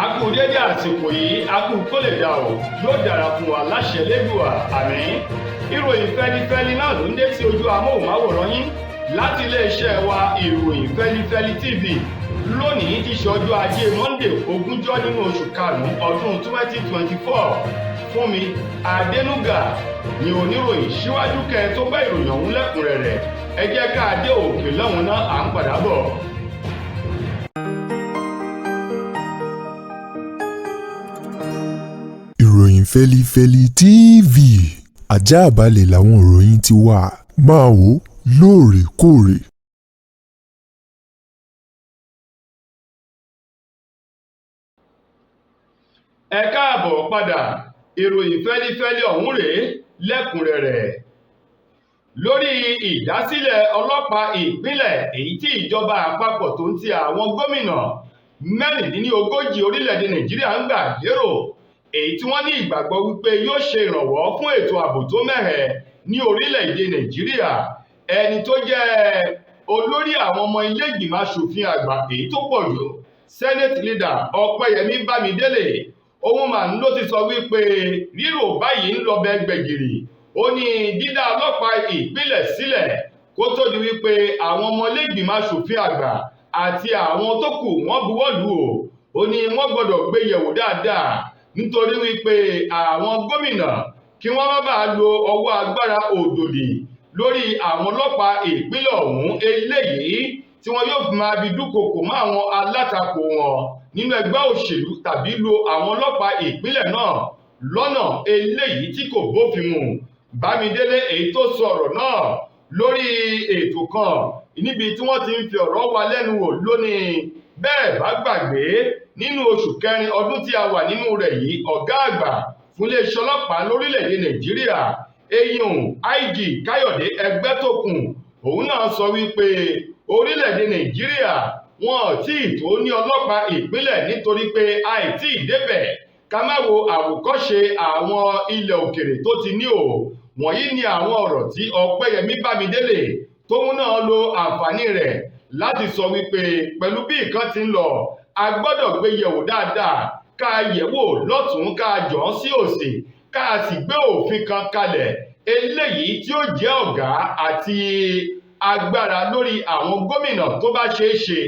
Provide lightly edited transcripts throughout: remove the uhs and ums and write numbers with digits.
A kú dédé àsìkò yìí, a kú kó lè dà o, yóò dára fún wa láṣẹ lẹ́dùà, àmín. Ìròyìn fẹlifẹli náà ló ń dé sí ojú amóhùnmáwòrán yín láti iléeṣẹ́ wa, Ìròyìn Fẹlifẹli TV. Lónìí ti ṣe ọjọ́ Ajé Monday, 20 nínú oṣù karùn-ún ọdún 2024. Fúnmi Adénúgà ni oníròyìn. Síwájú kẹ́ tó bá ìròyìn ọ̀hún lẹ́kùnrẹ́rẹ́, ẹ jẹ́ ká dé òkè lọ́hùn náà, à ń padà bọ̀. Ìròyìn Fẹ́lifẹ́li TV, àjààbálẹ̀ làwọn ìròyìn ti wà, máa wò lóòrèkóòrè. Ẹ káàbọ̀ padà. Ìròyìn fẹ́lifẹ́li ọ̀hún rèé lẹ́kùnrẹ́rẹ́. Lórí ìdásílẹ̀ ọlọ́pàá ìpínlẹ̀, èyí tí ìjọba àpapọ̀ tó ń ti àwọn gómìnà 36 orílẹ̀-èdè Nàìjíríà ń gbà lérò, èyí tí wọ́n ní ìgbàgbọ́ wípé yóò ṣe ìrànwọ́ fún ètò ààbò tó mẹ́hẹ̀ ní orílẹ̀-èdè Nàìjíríà, ẹni tó jẹ́ olórí àwọn ọmọ ilé ìgbìmọ̀ asòfin àgbà èyí tó pọ̀ jù, Senate leader Ọpẹ́yẹmí Bámidélé, òun mà ń ló ti sọ wípé rírò báyìí ń lọ bẹ gbẹ̀gìrì. Ó ní dídá ọlọ́pàá ìpínlẹ̀ sílẹ̀ kó tó di wípé àwọn ọmọ ilé ìgbìmọ̀ asòfin àgbà àti àwọn tó kù wọ́n buwọ́ lù ó, ó ní wọ́n gbọ́dọ̀ gbé yẹ̀wò dáadáa, nítorí wípé àwọn gómìnà kí wọ́n má bàa lo ọwọ́ agbára òdòdì lórí àwọn ọlọ́pàá ìpínlẹ̀ ọ̀hún, eléyìí tí wọ́n yóò fi máa fi dúnkokò mọ́ àwọn alátakò wọn nínú ẹgbẹ́ òṣèlú tàbí lo àwọn ọlọ́pàá ìpínlẹ̀ náà lọ́nà eléyìí tí kò bófin mu. Bámidélé, èyí tó sọ ọ̀rọ̀ náà lórí ètò kan níbi tí wọ́n ti ń fi ọ̀rọ̀ wa lẹ́nu wò lónìí, bẹ́ẹ̀ bá gbàgbé, nínú oṣù kẹrin ọdún tí a wà nínú rẹ̀ yìí, ọ̀gá àgbà fún iléeṣẹ́ ọlọ́pàá lórílẹ̀‐èdè Nàìjíríà, eyín IG Káyọ̀dé Ẹgbẹ́tókùn, òun náà sọ wípé orílẹ̀‐èdè Nàìjíríà wọn ò tí ì tó ní ọlọ́pàá ìpínlẹ̀, nítorí pé àìtí ìdébẹ̀ ká má wo àwòkọ́ṣe àwọn ilẹ̀ òkèrè tó ti ní o. Wọ̀nyí ni àwọn ọ̀rọ̀ tí Ọpẹ́yẹmí Bámidélé tóun náà lo àǹfààní rẹ̀ láti sọ wípé pẹ̀lú bí nǹkan ti ń lọ, a gbọ́dọ̀ gbé yẹ̀wò dáadáa, ká yẹ̀wò lọ́tún, ká jọ̀ sí òsì, ká sì gbé òfin kan kalẹ̀ eléyìí tí ó jẹ́ ọ̀gá àti agbára lórí àwọn gómìnà tó bá ṣeé ṣe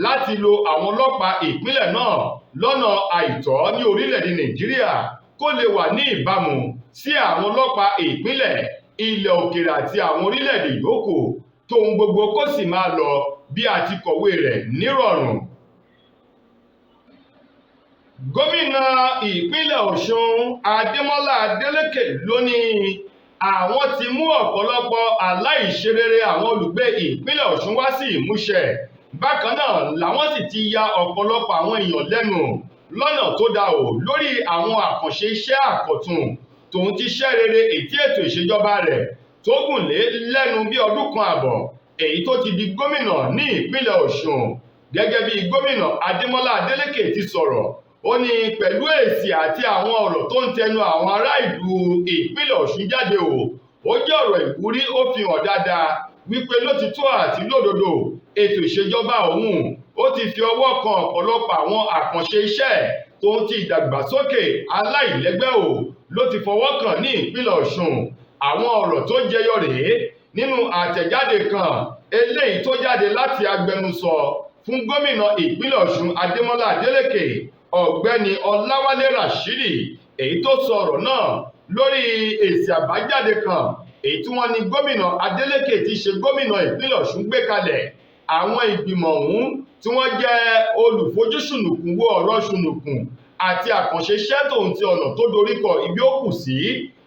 láti lo àwọn ọlọ́pàá ìpínlẹ̀ náà lọ́nà àìtọ́ ní orílẹ̀-èdè Nàìjíríà, kó lè wà ní ìbámu sí àwọn ọlọ́pàá ìpínlẹ̀ ilẹ̀ òkèèrè àti àwọn orílẹ̀-èdè yòókù, tóun gbogbo kó sì máa lọ bí a ti kọ̀wé rẹ̀ nírọ̀rùn. Gómìnà ìpínlẹ̀ Ọ̀ṣun Adémọ́lá Adélékè ló ní àwọn ti mú ọ̀pọ̀lọpọ̀ aláìṣerere àwọn olùgbé ìpínlẹ̀ Ọ̀ṣun wá sí ìmúṣẹ. Bákan náà làwọn sì ti ya ọ̀pọ̀lọpọ̀ àwọn èèyàn lẹ́nu lọ́nà tó dá o lórí àwọn àkànṣe iṣẹ́ àkọ̀tun tòun ti ṣẹ́ rere ètí ètò ìṣèjọba rẹ̀ tó gùn lé lẹ́nu bí ọdún kan àbọ̀ èyí tó ti di gómìnà ní ìpínlẹ̀ Ọ̀ṣun. Gẹ́gẹ́ bí gómìnà Adémọ́lá Adélékè ti sọ̀rọ̀, ó ní pẹ̀lú èsì àti àwọn ọ̀rọ̀ tó ń tẹnu àwọn ará ìlú ìpínlẹ̀ Ọ̀ṣun jáde o, ó jẹ́ ọ̀rọ̀ ìwúrí, ó fi hàn dáadáa wípé lótìtọ́ àti lódodo ètò ìṣèjọba òun ó ti fi ọwọ́ kan ọ̀pọ̀lọpọ̀ àwọn àkànṣe iṣẹ́ tó ń ti ìdàgbàsókè aláìlẹ́gbẹ́ o ló ti fọwọ́ kàn ní ìpínlẹ̀ Ọ̀ṣun. Àwọn ọ̀rọ̀ tó jẹyọ rèé nínú àtẹ̀jáde kan eléyìí tó jáde láti agbẹnusọ fún gómìnà ìpínlẹ̀ Ọ̀ṣun Adémọ́lá Adélékè, ọ̀gbẹ́ni Ọláwálé Rashidi, èyí tó sọ ọ̀rọ̀ náà lórí èsì àbájáde kan èyí tí wọ́n ní gómìnà Adélékè ti ṣe gómìnà ìpínlẹ̀ Ọ̀ṣun gbé kalẹ̀. Àwọn ìgbìmọ̀ ọ̀hún tí wọ́n jẹ́ olùfojúsùnùkùn wo ọ̀rọ̀ sùnùkùn àti àkànṣe iṣẹ́ tòun ti ọ̀nà tó doríkọ ibi ó kù sí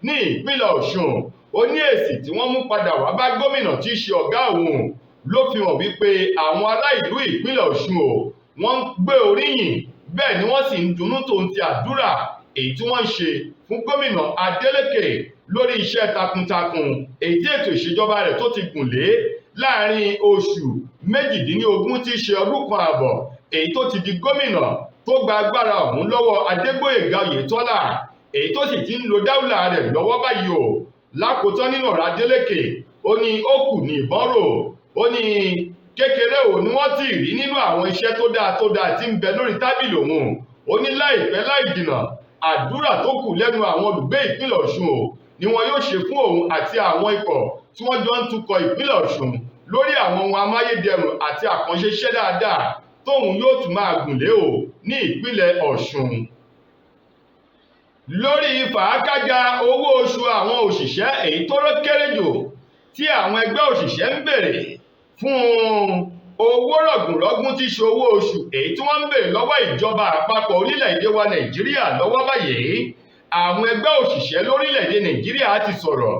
ní ìpínlẹ̀ Ọ̀ṣun, ó ní èsì tí wọ́n mú padà wá bá gómìnà tí í ṣe ọ̀gá òun ló fi hàn wípé àwọn ará ìlú ìpínlẹ̀ Ọ̀ṣun o wọ́n ń gbé oríyìn, bẹ́ẹ̀ ni wọ́n sì ń dunnú tòun ti àdúrà èyí tí wọ́n ń ṣe fún gómìnà Adélékè lórí iṣẹ́ takuntakun èyí tí ètò ìṣèjọba rẹ̀ tó ti gùn lé láàrin oṣù 18 tí í ṣe ọdún kan àbọ̀ èyí tó ti di gómìnà tó gba agbára ọ̀hún lọ́wọ́ Adégbóyèga Oyètọ́lá, èyí tó sì ti ń lo dáúlà rẹ̀ lọ́wọ́ báyìí o. Lákòótán nínú ọ̀rọ̀ Adélékè, ó ní ó kù ní ìbọn rò, ó ní kékeré ò ní wọ́n ti rí nínú àwọn iṣẹ́ tó dáa tó dáa tí ń bẹ lórí tábìlì òun. Ó ní láìpẹ́ láì jìnà, àdúrà tó kù lẹ́nu àwọn olùgbé ìpínlẹ̀ Ọ̀ṣun o ni wọn yóò ṣe fún òun àti àwọn ikọ̀ tí wọ́n jọ ń tukọ̀ ìpínlẹ̀ Ọ̀ṣun lórí àwọn ohun amáyédẹrùn àti àkànṣe iṣẹ́ dáadáa tóun yóò tún máa gùn lé o ní ìpínlẹ̀ Ọ̀ṣun. Lórí fàákájà owó oṣù àwọn òṣìṣẹ́ èyí tó kéré jù tí àwọn ẹgbẹ́ òṣìṣẹ́ ń béèrè fún owó rọ̀gùnrọ̀gùn tí ṣe owó oṣù èyí tí wọ́n ń béèrè lọ́wọ́ ìjọba àpapọ̀ orílẹ̀-èdè wa Nàìjíríà lọ́wọ́ báyìí, àwọn ẹgbẹ́ òṣìṣẹ́ lórílẹ̀-èdè Nàìjíríà ti sọ̀rọ̀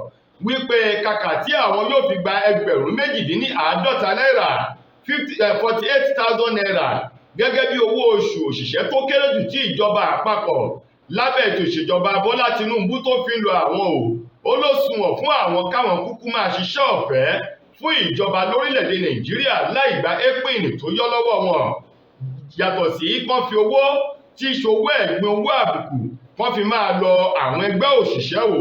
wípé kàkà tí àwọn yóò fi gba ẹgbẹ̀rún méjìdínláàádọ́ta náírà 48,000 naira gẹ́gẹ́ bí owó oṣù òṣìṣẹ́ tó kéré jù tí ìjọba àpapọ̀ lábẹ́ ètò ìṣèjọba Bọ́lá Tinubu tó fi ń lo àwọn o, ó ló sunwọ̀n fún àwọn káwọn kúkú máa ṣiṣẹ́ ọ̀fẹ́ fún ìjọba lórílẹ̀-èdè Nàìjíríà láì gba épìnì tó yọ lọ́wọ́ wọn, yàtọ̀ sí kán fi owó tí í ṣòwò ẹ̀gbin owó àbùkù kán fi máa lọ àwọn ẹgbẹ́ òṣìṣẹ́ o.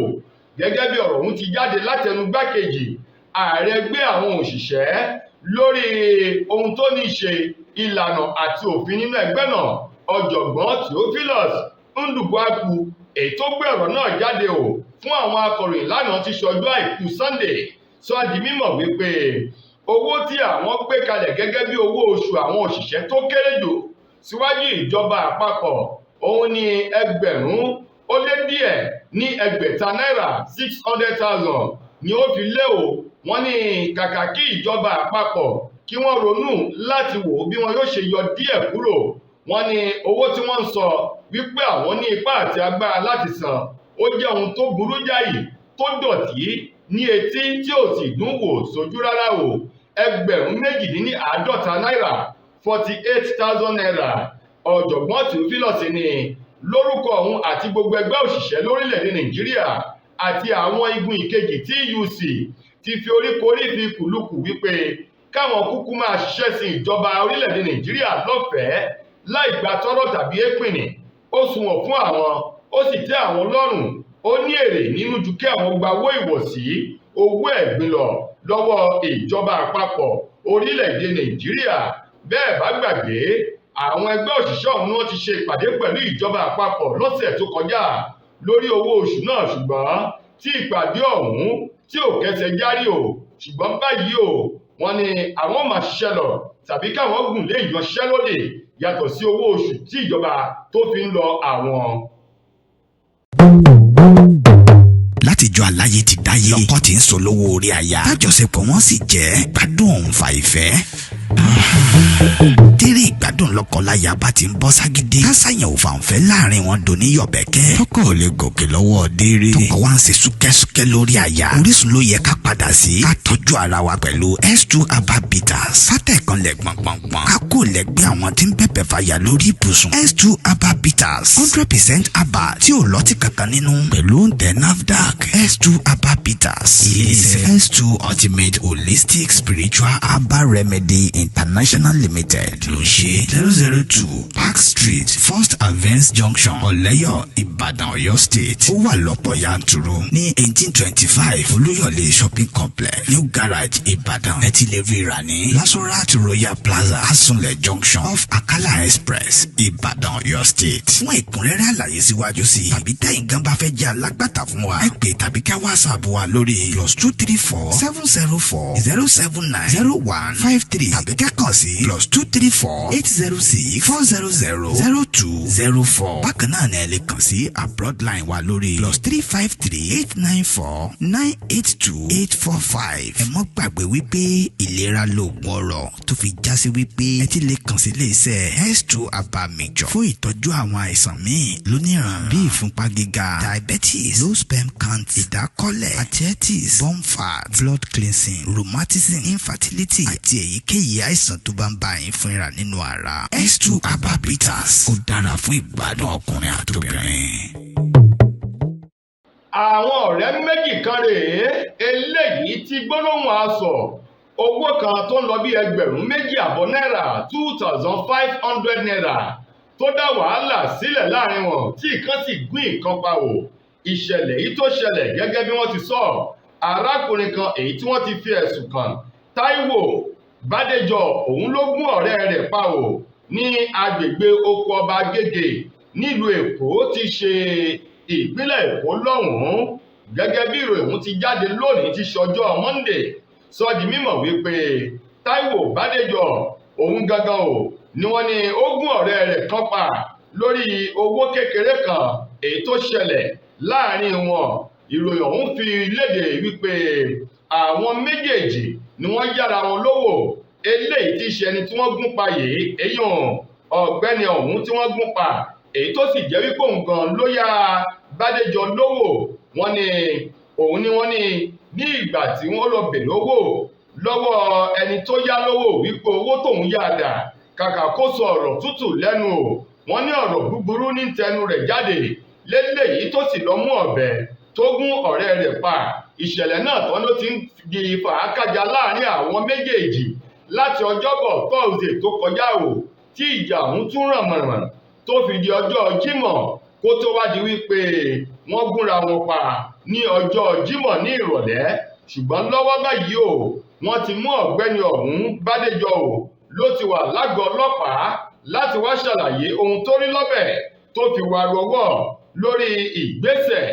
Gẹ́gẹ́ bí ọ̀rọ̀ ọ̀hún ti jáde látẹnu gbákejì ààrẹ ẹgbẹ́ àwọn òṣìṣẹ́ lórí ohun tó ní ṣe ìlànà àti òfin nínú ẹgbẹ́ náà, ọ̀jọ̀gbọ́n Theophilus Ndubuaku, èyí tó gbé ọ̀rọ̀ náà jáde o fún àwọn akọ̀ròyìn lánàá tí ṣọjọ́ àìkú Sunday, sọ di mímọ̀ wípé owó tí àwọn gbé kalẹ̀ gẹ́gẹ́ bí owó oṣù àwọn òṣìṣẹ́ tó kéré jù síwájú ìjọba àpapọ̀ òun ni ẹgbẹ̀rún ó lé díẹ̀ ní ẹgbẹ̀ta náírà 600,000 ni ó fi lé o. Wọ́n ní kàkà kí ìjọba àpapọ̀ kí wọ́n ronú láti wò bí wọn yóò ṣe yọ díẹ̀ kúrò. Wọ́n ní owó tí wọ́n ń sọ wípé àwọn ní ipá àti agbára láti san ó jẹ́ ohun tó burú jáì tó dọ̀tí ní etí tí ò sì dùn wò sójú rárá o. Ẹgbẹ̀rún méjìdínláàádọ́ta náírà 48,000 naira. Ọ̀jọ̀gbọ́n Theophilus ní lórúkọ òun àti gbogbo ẹgbẹ́ òṣìṣẹ́ lórílẹ̀‐èdè Nàìjíríà àti àwọn igun ìkejì TUC ti fi oríkorí fi kùlùkù wípé káwọn kúkú máa ṣiṣẹ́ sí ìjọba orílẹ̀‐èdè Nàìjíríà lọ́fẹ̀ẹ́ láì gba tọ́rọ̀ tàbí èpìnì. Ó sunwọ̀n fún àwọn, ó sì tẹ́ àwọn lọ́rùn, ó ní èrè nínú ju kí àwọn gba owó ìwọ̀sí owó ẹ̀gbin lọ lọ́wọ́ ìjọba àpapọ̀ orílẹ̀-èdè Nàìjíríà. Bẹ́ẹ̀ bá gbàgbé, àwọn ẹgbẹ́ òṣìṣẹ́ ọ̀hún ni wọ́n ti ṣe ìpàdé pẹ̀lú ìjọba àpapọ̀ lọ́sẹ̀ tó kọjá lórí owó oṣù náà, ṣùgbọ́n tí ìpàdé ọ̀hún tí ò kẹsẹ̀ járí o. Ṣùgbọ́n báyìí o, wọ́n ní àwọn máa ṣiṣẹ́ lọ tàbí káwọn gùn lé ìyanṣẹ́lódì yàtọ̀ sí owó oṣù tí ìjọba tó fi ń lọ àwọn. Látijọ́ aláyé ti dáyé, lọ́kọ tí ń sọ lówó orí aya, tájọṣepọ̀ wọn sì jẹ́ gbádùn òun fa ìfẹ́. Tẹ́rẹ̀ ìgbádùn lọ́kọláya bá ti ń bọ́ ságídí, kásáyàn ò fàǹfẹ́ láàrin wọn dòní yọ̀bẹ̀kẹ́. Tọkọ ò lè gòkè lọ́wọ́ déré, tọkọ wa ń ṣe súkẹ́súkẹ́ lórí aya. Orísun ló yẹ ká padà sí, ká tọ́jú ara wa pẹ̀lú S2 Herbal Bitters. Sátẹ̀kanlẹ̀ gbọ̀ngbọ̀ngbọ̀n, ká kó lẹ́gbẹ́ àwọn tí ń bẹ̀bẹ̀ fàyà lórí ibùsùn. S2 Herbal Bitters, 100% herbal tí ò lọ́tí kankan nínú, pẹ̀lú oúnjẹ NAFDAC. S2 Herbal Bitters, ilé-iṣẹ́ S2 Ultimate Holistic Spiritual Herbal Remedy International Limited ló ń ṣe. 002 Park Street, First Avance Junction, Ọ̀lẹ́yọ̀, Ìbàdàn, Ọ̀yọ́ State. Ó wà lọ́pọ̀ yanturu ní 1825 Olúyọ̀lé Shopping Complex, New Garage, Ìbàdàn. Ẹ ti lè rí rà ní Lasorat Royal Plaza, Asunlẹ̀ Junction, off Akala Express, Ìbàdàn, Ọ̀yọ́ State. Fún ẹ̀kúnrẹ́rẹ́ àlàyé síwájú sí i tàbí tẹ́yin gan bá fẹ́ jẹ́ alágbàtà fún wa, ẹ pè tàbí ká WhatsApp wa lórí +234 704 079 0153 tàbí ká kàn sí +234 806 400 0204. Bákan náà ni ẹ lè kàn sí abroad line wa lórí +353 894 982 845. Ẹ mọ́ gbàgbé wípé ìlera lóògùn ọrọ̀, tó fi já sí wípé ẹ ti lè kàn sí iléeṣẹ́ S2 Herbal Mixture fún ìtọ́jú àwọn àìsàn míì lóníran bíi ìfúnpá gíga, diabetes, low sperm count, ìdákọ́lẹ̀, arthritis, bone fat, blood cleansing, rheumatism, infertility àti èyíkéyìí àìsàn tó bá ń bá yín fínra nínú ara. S2 Herbal Bitters, ó dára fún ìgbádùn ọkùnrin àtobìnrin. Àwọn ọ̀rẹ́ méjì kan rèé eléyìí tí gbólóhùn aṣọ owó kan tó ń lọ bí ẹgbẹ̀rún méjì àbọ̀ náírà 2,500 naira tó dá wàhálà sílẹ̀ láàrin wọn, tí ìkan sì gún ìkan pa wò. Ìṣẹ̀lẹ̀ yìí tó ṣẹlẹ̀ gẹ́gẹ́ bí wọ́n ti sọ, arákùnrin kan èyí tí wọ́n ti fi ẹ̀sùn kàn, Táíwò Bádéjọ, òun ló gún ọ̀rẹ́ rẹ̀ pa wò. Ní agbègbè Oko Ọba Agége nílùú Èkó ti ṣe ìpínlẹ̀ Èkó lọ́hùn-ún. Gẹ́gẹ́ bí ìròyìn ọ̀hún ti jáde lónìí ti ṣọjọ́ Monday, sọ di mímọ̀ wípé Táíwò Bádéjọ òun gangan o ni wọ́n ní ó gún ọ̀rẹ́ rẹ̀ kan pa lórí owó kékeré kan èyí tó ṣẹlẹ̀ láàrin wọn. Ìròyìn ọ̀hún fi léde wípé àwọn méjèèjì ni wọ́n yára wọn lówó eléyìí tí í ṣe ẹni tí wọ́n gún pa yìí, èyàn ọ̀gbẹ́ni ọ̀hún tí wọ́n gún pa, èyí tó sì jẹ́ wípé òun gan ló yá Bádéjọ lówó. Wọ́n ní òun ni wọ́n ní ní ìgbà tí wọ́n lọ bèrè owó lọ́wọ́ ẹni tó yá lówó wípé owó tóun yá dà, kàkà kó sọ ọ̀rọ̀ tútù lẹ́nu o, wọ́n ní ọ̀rọ̀ búburú ní tẹnu rẹ̀ jáde léléyìí tó sì lọ mú ọ̀bẹ tó gún ọ̀rẹ́ rẹ̀ pa. Ìṣẹ̀lẹ̀ náà tán ló ti ń di fàákájà láàrin àwọn méjèèjì láti ọjọ́bọ̀ Thursday tó kọjá o, tí ìjà ọ̀hún tún ràn mọ̀ràn tó fi di ọjọ́ Jímọ̀ kó tó wá di wípé wọ́n gúnra wọn pa ní ọjọ́ Jímọ̀ ní ìrọ̀lẹ́. Ṣùgbọ́n lọ́wọ́ báyìí o, wọ́n ti mú ọ̀gbẹ́ni ọ̀hún Bádéjọ o, ló ti wà lágọ̀ọ́ ọlọ́pàá láti wá ṣàlàyé ohun tó rí lọ́bẹ̀ tó fi wá rọwọ́ lórí ìgbésẹ̀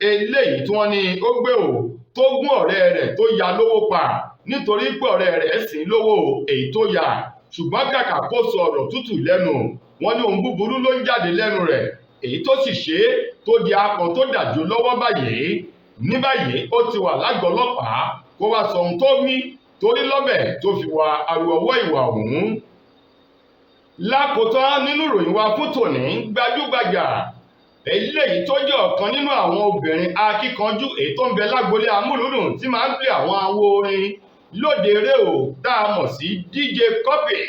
eléyìí tí wọ́n ní ó gbé o, tó gún ọ̀rẹ́ rẹ̀ tó ya lówó pa nítorí pé ọ̀rẹ́ rẹ̀ sì ń lówó èyí tó ya. Ṣùgbọ́n kàkà kó sọ ọ̀rọ̀ tútù lẹ́nu, wọ́n ní ohun búburú ló ń jáde lẹ́nu rẹ̀, èyí tó sì ṣe é tó di apọ̀ tó dàjú lọ́wọ́ báyìí. Ní báyìí ó ti wà lágọ̀ọ́ ọlọ́pàá kó wá sọ ohun tó mí torí lọ́bẹ̀ tó fi wá ariwo ìwà ọ̀hún. Lákòótán nínú ìròyìn wa fún tòní, gbajúgbajà eléyìí tó jẹ́ ọ̀kan nínú àwọn obìnrin akíkanjú èyí tó ń bẹ lágbolé amúlùúdùn tí máa ń pè àwọn awo orin lóde eré o tá a mọ̀ sí DJ Cuppy,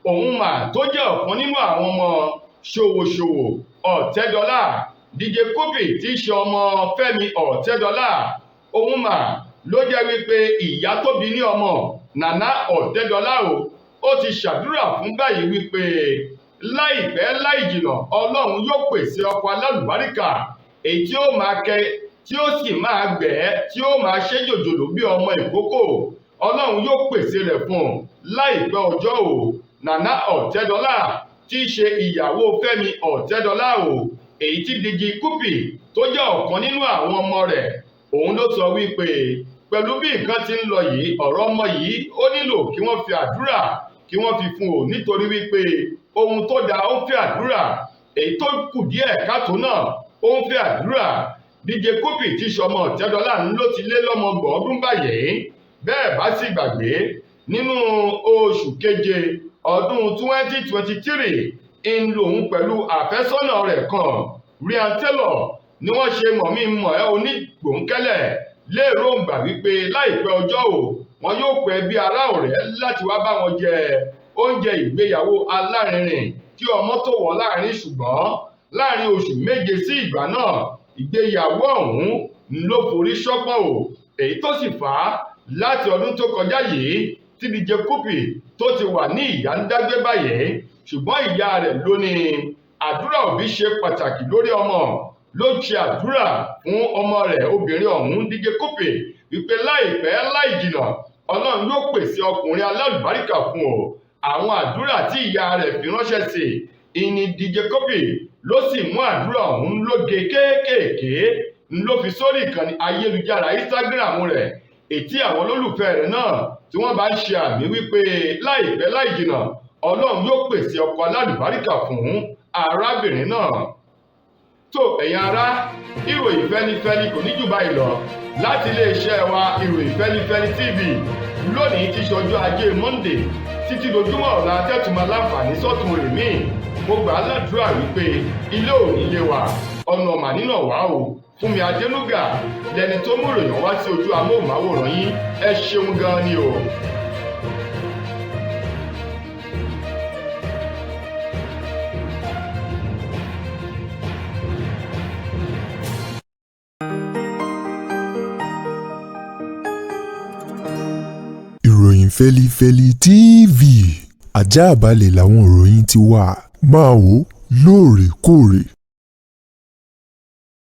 òun mà tó jẹ́ ọ̀kan nínú àwọn ọmọ ṣòwòṣòwò Ọ̀tẹ́dọ́là. DJ Cuppy tí í ṣe ọmọ Fẹ́mi Ọ̀tẹ́dọ́là, òun mà ló jẹ́ wípé ìyá tó bí ní ọmọ Nana Ọ̀tẹ́dọ́là o, ó ti ṣàdúrà fún báyìí wípé láìpẹ́ láì jìnà Ọlọ́run yóò pèsè ọkọ alálùbáríkà èyí tí ó máa kẹ́, tí ó sì máa gbẹ́, tí ó máa ṣe jòjòló bí ọmọ ìkókó. Ọlọ́run yóò pèsè rẹ̀ fún un láìpẹ́ ọjọ́ o. Nana Ọ̀tẹ́dọ́là tí í ṣe ìyàwó Fẹ́mi Ọ̀tẹ́dọ́là o, èyí tí DJ Cuppy tó jẹ́ ọ̀kan nínú àwọn ọmọ rẹ̀, òun ló sọ wípé pẹ̀lú bí nǹkan ti ń lọ yìí, ọ̀rọ̀ ọmọ yìí ó nílò kí wọ́n fi àdúrà kí wọ́n fi fún o, nítorí wípé ohun tó dáa ó ń fẹ́ àdúrà, èyí tó kù díẹ̀ káàtó náà ó ń fẹ́ àdúrà. DJ Cuppy tí sọmọ Ọ̀tẹ́dọ́là ló ti lé lọ́mọ ọgbọ̀n ọdún báyìí. Bẹ́ẹ̀ bá sì gbàgbé, nínú oṣù keje ọdún 2023 ń lòun pẹ̀lú àfẹ́sọ́nà rẹ̀ kan Ryan Taylor ni wọ́n ṣe mọ̀mí mọ̀ ẹ́ onígbòǹkẹ́lẹ̀ lérògbà wípé láìpẹ́ ọjọ́ o, wọn yóò pẹ́ bí ará ọ̀rẹ́ láti wá bá wọn jẹ oúnjẹ ìgbéyàwó alárinrin kí ọmọ tó wọ̀ láàrin. Ṣùgbọ́n láàrin oṣù méje sí ìgbà náà, ìgbéyàwó ọ̀hún ló forí ṣọpọ́n o, èyí tó sì fà á láti ọdún tó kọjá yìí tí DJ Cuppy tó ti wà ní ìyá ń dágbé báyìí. Ṣùgbọ́n ìyá rẹ̀ ló ní àdúrà òbí ṣe pàtàkì lórí ọmọ, ló ṣe àdúrà fún ọmọ rẹ̀ obìnrin ọ̀hún DJ Cuppy wípé láìpẹ́ láì jìnà Ọlọ́run yóò pèsè ọkùnrin alálùbáríkà fún o. Àwọn àdúrà tí ìyá rẹ̀ fi ránṣẹ́ sí ìní DJ Cuppy ló sì mú àdúrà ọ̀hún lóge kéékèèké ló fi sórí ìkànnì ayélujára Instagram rẹ̀, ètí àwọn olólùfẹ́ rẹ̀ náà tí wọ́n bá ń ṣe àmì wípé láìpẹ́ láì jìnà Ọlọ́run yóò pèsè ọkọ alálùbáríkà fún arábìnrin náà. Tó ẹ̀yin ará, ìròyìn fẹ́lifẹ́li kò ní jù báyìí lọ láti iléeṣẹ́ wa ìròyìn fẹ́lifẹ́li TV lónìí tí ṣọjọ́ ajé Monday títí dojúmọ́ ọ̀la tẹ́tùmọ̀ láǹfààní sọ́tún rè míì. Mo gbà á ládùúrà wípé ilé ò ní lé wa, ọ̀nà mà nínà wá o. Fúnmi Adénúgà lẹni tó mú ìròyìn wá sí ojú amóhùnmáwòrán yín. Ẹ ṣeun gan ni o. Ìròyìn Fẹ́lifẹ́li TV àjààbálẹ̀ làwọn ìròyìn ti wà. Máa wò lóòrèkóòrè.